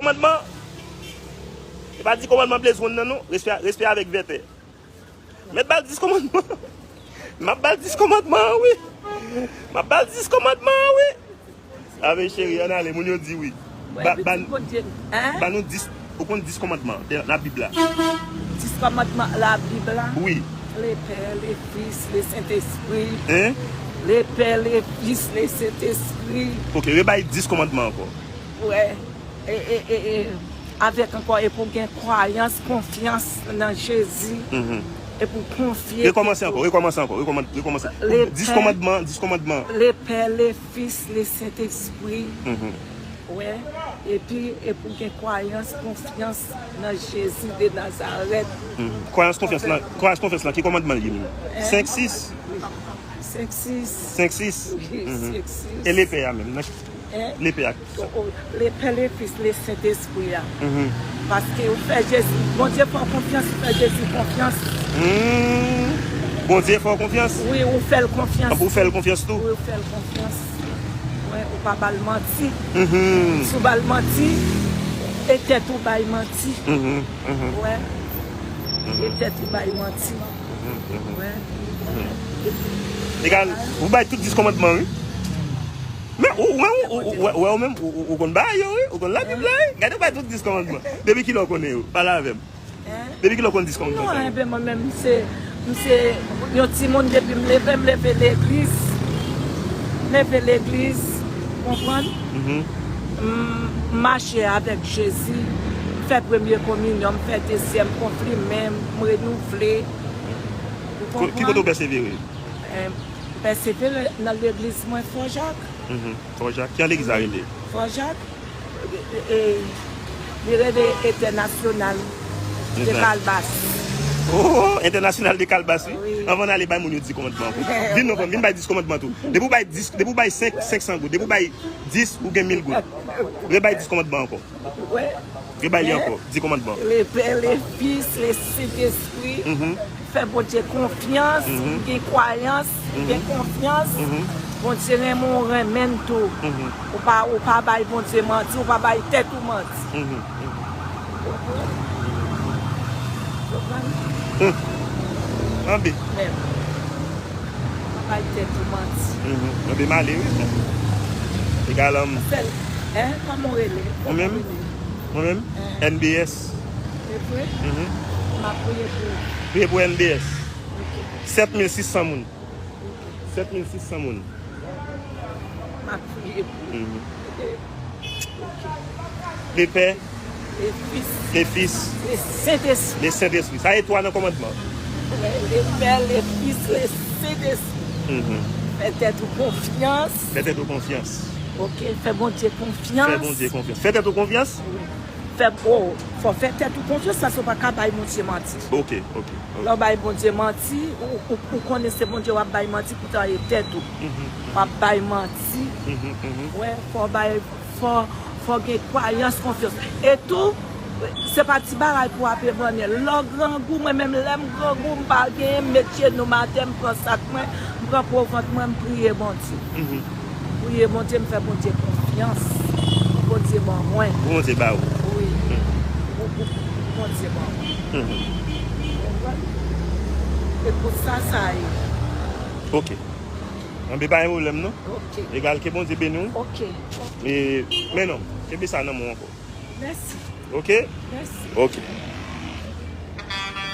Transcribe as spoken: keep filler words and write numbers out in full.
kòmandman. E pa dis kòmandman Blaze One nan non. Respè, respè avèk vètè. Mèt ba l dis kòmandman. M ap ba l dis kòmandman an, wi. M ap ba l dis kòmandman an, wi. Ave cheri, ann ale, moun yo di wi. Ba, ba, ba nou dis, ou konn dis kòmandman de Labib la? Dis kòmandman Labib la? Wi. Le Pè, le Fis, le Sentespri. Hein? Le Pè, le Fis, le Sentespri. Ok, rebay dis kòmandman ankò. Wè. E, e, e, e, avèk ankò, e pou gen kwayans, konfyans nan Jezi. Mhm. E pou konfye. Rekòmanse ankò, rekòmanse ankò, rekòman-, rekòmanse. Le Dis Pè, kòmandman, dis kòmandman. Le Pè, le Fis, le Sentespri. Mhm. Wè, epi, e pou gen kwayans, konfyans nan Jezi de Nazarèt. Mhm. Kwayans, konfyans lan, kwayans, konfyans lan, ki kòmandman l ye menm? Hein? Senk, sis? Senk, sis. Senk, sis? Wi, mhm. Senk, sis. E le Pè a menm, nan Hein? Le Pè a ki sa? O, o, le Pè, le Fis, le Sentespri a. Mhm. Paske ou fè Jezi, Bondye fè w konfyans, ou fè Jezi konfyans. Hmm. Bondye fè w konfyans? Wi, ou fè l konfyans. Ou fè l konfyans tou? Wi, ou fè l konfyans. Wè, ou pa ba l manti. Mhm. Si w ba l manti, e tèt ou bay manti. Mhm, mhm. Wè. Mhm. E tèt ou bay manti. Mhm, mhm. Wè. Mhm. Egal, ou bay tout dis kòmandman, wi. Men ou, ou, ou, ou, ou, ou, ou, ou menm, ou, ou, ou konn bagay yo, wi. Ou konn Labib la, wi. Gade, ou bay tout dis kòmandman. Depi kilè ou konnen yo? Pale avè m. Hein? Depi kilè ou konn dis kòmandman sa yo? Non, enben, mwen menm, m se, m se yon timoun depi m leve, m leve legliz. M leve legliz, konprann? Mhm. M, m mache avèk Jezi, m fè premye kominyon, m fè dezyèm, m konfime, m renouvle. Ou konprann? Ki kote ou pèsevere? Eh, m pèsevere nan legliz mwen, Fò Jak. Mhm. Fò Jak. Jan legliz la rele? Fò Jak. E, e, li rele Entènasyonal de Kalbas. Oh, Entènasyonal de Kalbas, wi. Wi. Anvan n ale, bay moun yo dis kòmandman ankò. Vin non, vin bay dis kòmandman tou. Depi w bay dis, depi w bay senk, senk san goud. Depi w bay dis, ou gen mil goud. Rebay dis kòmandman ankò. Wi. Rebay li ankò. Dis kòmandman. Le Pè, le Fis, le Sentespri. Mhm. Fè Bondye konfyans, gen kwayans, gen konfyans. Mhm. Bondye renmen w, renmen n tou. Mhm. Ou pa, ou pa bay Bondye manti, ou pa bay tèt ou manti. Mhm. Konprann? Konprann? Hmm. Anbe. Menm. Ou pa bay tèt ou manti. Mhm. Anbe, m ale, wi. Egal, um, sèl, hein, kòman w rele? Mwen menm? Mwen menm? Hein. N B S. Se vre? Mhm. M ap priye pou ou. Priye pou N B S. Ok. Sèt mil sis san moun. Ok. Sèt mil sis san moun. M ap priye pou ou. Mhm. Ok. Le Pè. Le Fis. Le Fis. Le Sentespri. Le Sentespri. Sa e twa nan kòmandman. Le, le Pè, le Fis, le Sentespri. Mhm. Fè tèt ou konfyans. Fè tèt ou konfyans. Ok, fè Bondye konfyans. Fè Bondye konfyans. Fè tèt ou konfyans? Wi. Fè, o, fò w fè tèt ou konfyans, paske w pa ka bay Bondye manti. Ok, ok, ok. Lè w bay Bondye manti, ou, ou, ou konnen se Bondye w ap bay manti, poutan e tèt ou. Mhm. W ap bay manti. Mhm, mhm. Wè, fò w bay, fò, fò w gen kwayans, konfyans. E tou, se pa ti bagay pou w ap evannen. Lè w grangou, mwen menm lè m grangou, m pa genyen, m met jenou m atè, m pran sak mwen, m pran po vant mwen, m priye Bondye. Mhm. Priye Bondye, m fè Bondye konfyans. Pou Bondye ban mwen. Pou Bondye ba ou. Wi. Mhm. Pou, pou, pou Bondye ban mwen. Mhm. Ou konprann? E pou sa, sa ye. Ok. Anbe, pa gen pwoblèm, non. Ok. Egal, ke Bondye beni w. Ok. E, men non, kenbe sa nan men w ankò. Mèsi. Ok? Mèsi. Ok.